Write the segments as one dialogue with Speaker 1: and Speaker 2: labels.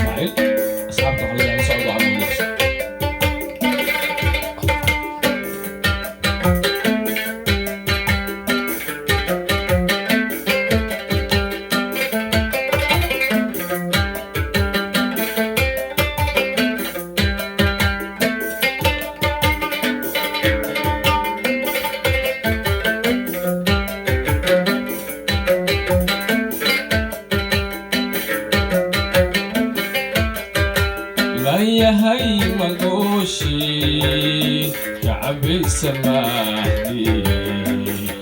Speaker 1: Ismaaciil. Asxaabta waxaa leeyahay la socda waxaa wanaagsan. Layahay magooshi kacabaysa maaxdi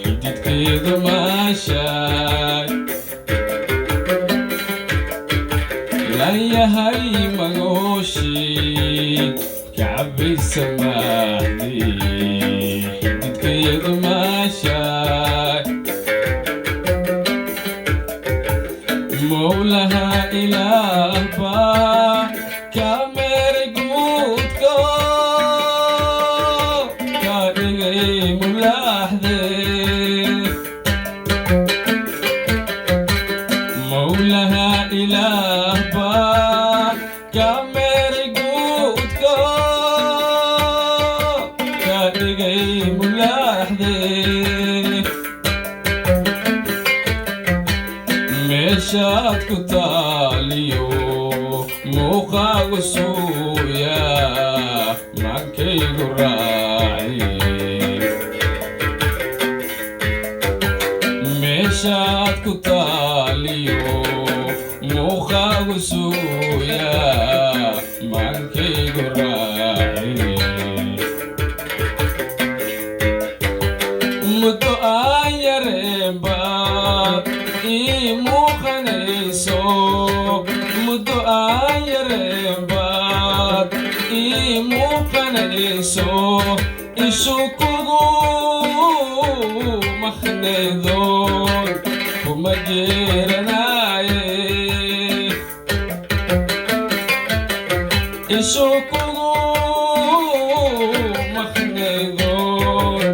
Speaker 1: xididkeedu maashaay. Layahay magooshi kacabaysa maaxdi xididkeedu maashaay. Mowlaha ilaah baa ka meeray guudko ka dhigay mulaaxde. Mowlaha ilaah baa ka meeray guudko ka dhigay mulaaxde. Meeshaad ku taaliyo muuqaagu suuya maankaygu raaci. Meeshaad ku taaliyo muuqaagu suuya maankaygu raaci. Muddo aan yareenba ii muuqanayso, muddo aan yareenbaad ii muuqanayso, ishu kugu maqnaydoon kuma jeeranaaye. Ishu kugu maqnaydoon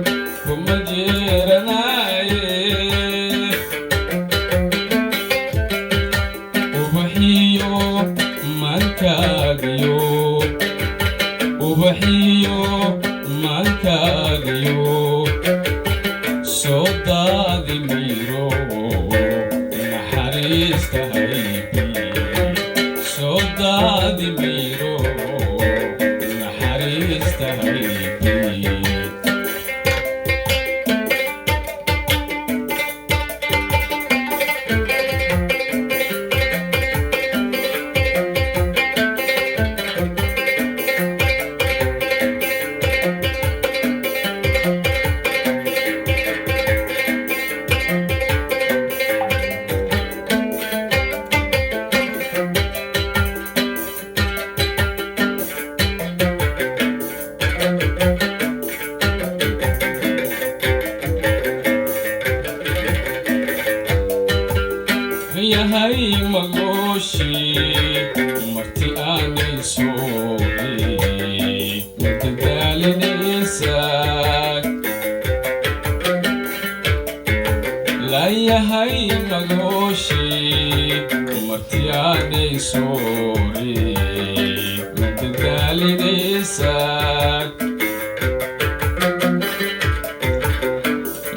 Speaker 1: kuma jeeranaaye. Ubaxiyo maankaagiyo, ubaxiyo maankaagiyo, soo daadi miro naxariista haybi, soo daadi miro naxariista haybi. Yahay magooshi marti aanay soogay madadaalinaysa. Layahay magooshi marti aanay soogay madadaalinaysa.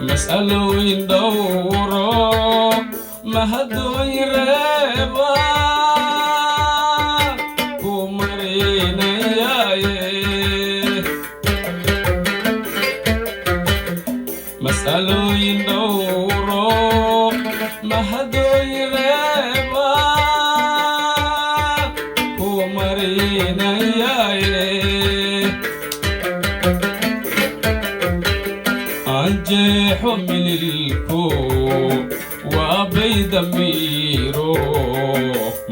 Speaker 1: Mas'alooyin dhowro mahadooyin reeba ku marinayaaye. Mas'alooyin dhowro mahadooyin reeba ku marinayaaye. Anjeexo mililko waa bay damiiro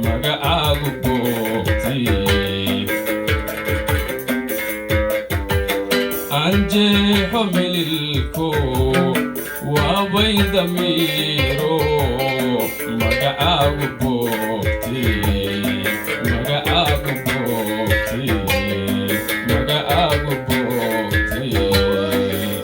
Speaker 1: magacaagu boogtay. Anjeexo mililko waa bay damiiro magacaagu boogtay.